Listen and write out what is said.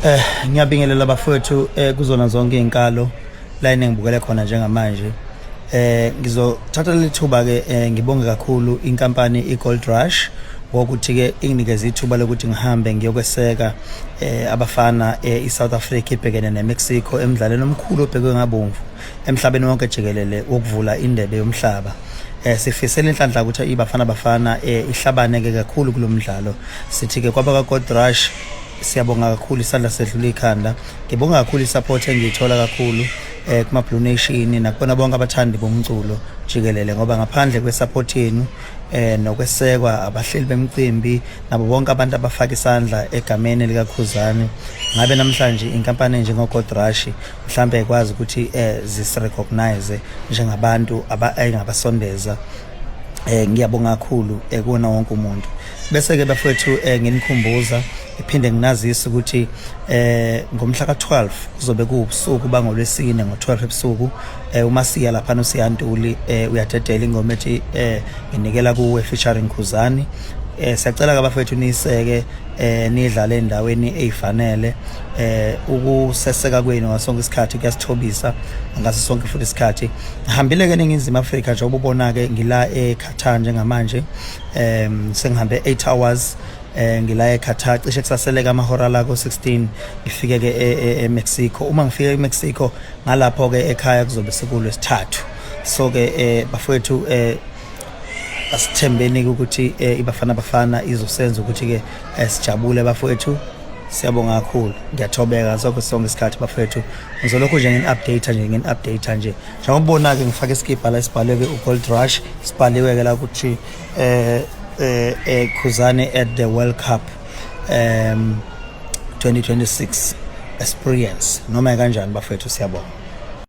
Ngiyabingelela bafowethu kuzona zonke izinkalo la eningibukele khona njengamanje. Ngizothatha leli thuba ke ngibonge kakhulu inkampani iGold Rush ngokuthi ke inginikeze ithuba lokuthi ngihambe ngiyokweseka abafana iSouth Africa ibhekene neMexico emdlalweni omkhulu obhekwe ngabomvu emhlabeni wonke jikelele wokuvula indebe yomhlaba. Sifisela inhlanhla ukuthi iBafana Bafana ihlabane ke kakhulu kulomdlalo. Sithi ke kwaba ka Gold Rush, siyabonga kakhulu, isandla sedlula ikhanda. Ngibonga kakhulu isupport engiyithola kakhulu kuma Blue Nation nakubona bonke abathandi bomculo jikelele, ngoba ngaphandle kwesupport yenu nokwesekwa abahleli bemicimbi nabo bonke abantu abafaka isandla egameni likaKhuzani, ngabe namhlanje inkampani njengo Gold Rush mhlambe ikwazi ukuthi zisirecognize njengabantu engabasondeza. Ngiyabonga kakhulu kuwona wonke umuntu. Bese ke bafowethu, nginikhumbuza iphinde nginazise ukuthi ngomhla ka12 kuzobe kuubusuku bangolwesine ngo12 ebusuku, uma siya lapha noSiyantuli uyadedela ingoma ethi "Nginikela Kuwe" featuring Khuzani. Siyacela ke bafowethu niyiseke, nidlale endaweni ezifanele. Ukuseseka kwenu ngasonke isikhathi kuyasithobisa ngaso sonke futhi isikhathi. Ngihambile ke eNingizimu Afrika, njengoba ubona ke ngila eQatar njengamanje. Sengihambe 8 hours, ngila eQatar, cishe kusaseleka amahora la ko 16 ngifike ke eMexico. Uma ngifike eMexico, ngalapho ke ekhaya kuzobe sekulwesithathu. So ke bafowethu, asithembeni ukuthi iBafana Bafana izosenza ukuthi ke sijabule. Bafowethu, siyabonga kakhulu, ngiyathobeka sonke sonke isikhathi. Bafowethu, ngizolokhu nje ngini-update nje, ngini-update nje. Njengoba ubona ke ngifake isikibha la esibhalwe ke uGold Rush, sibhaliwe ke la ukuthi Khuzani at the World Cup 2026 experience noma kanjani. Bafethu, siyabonga.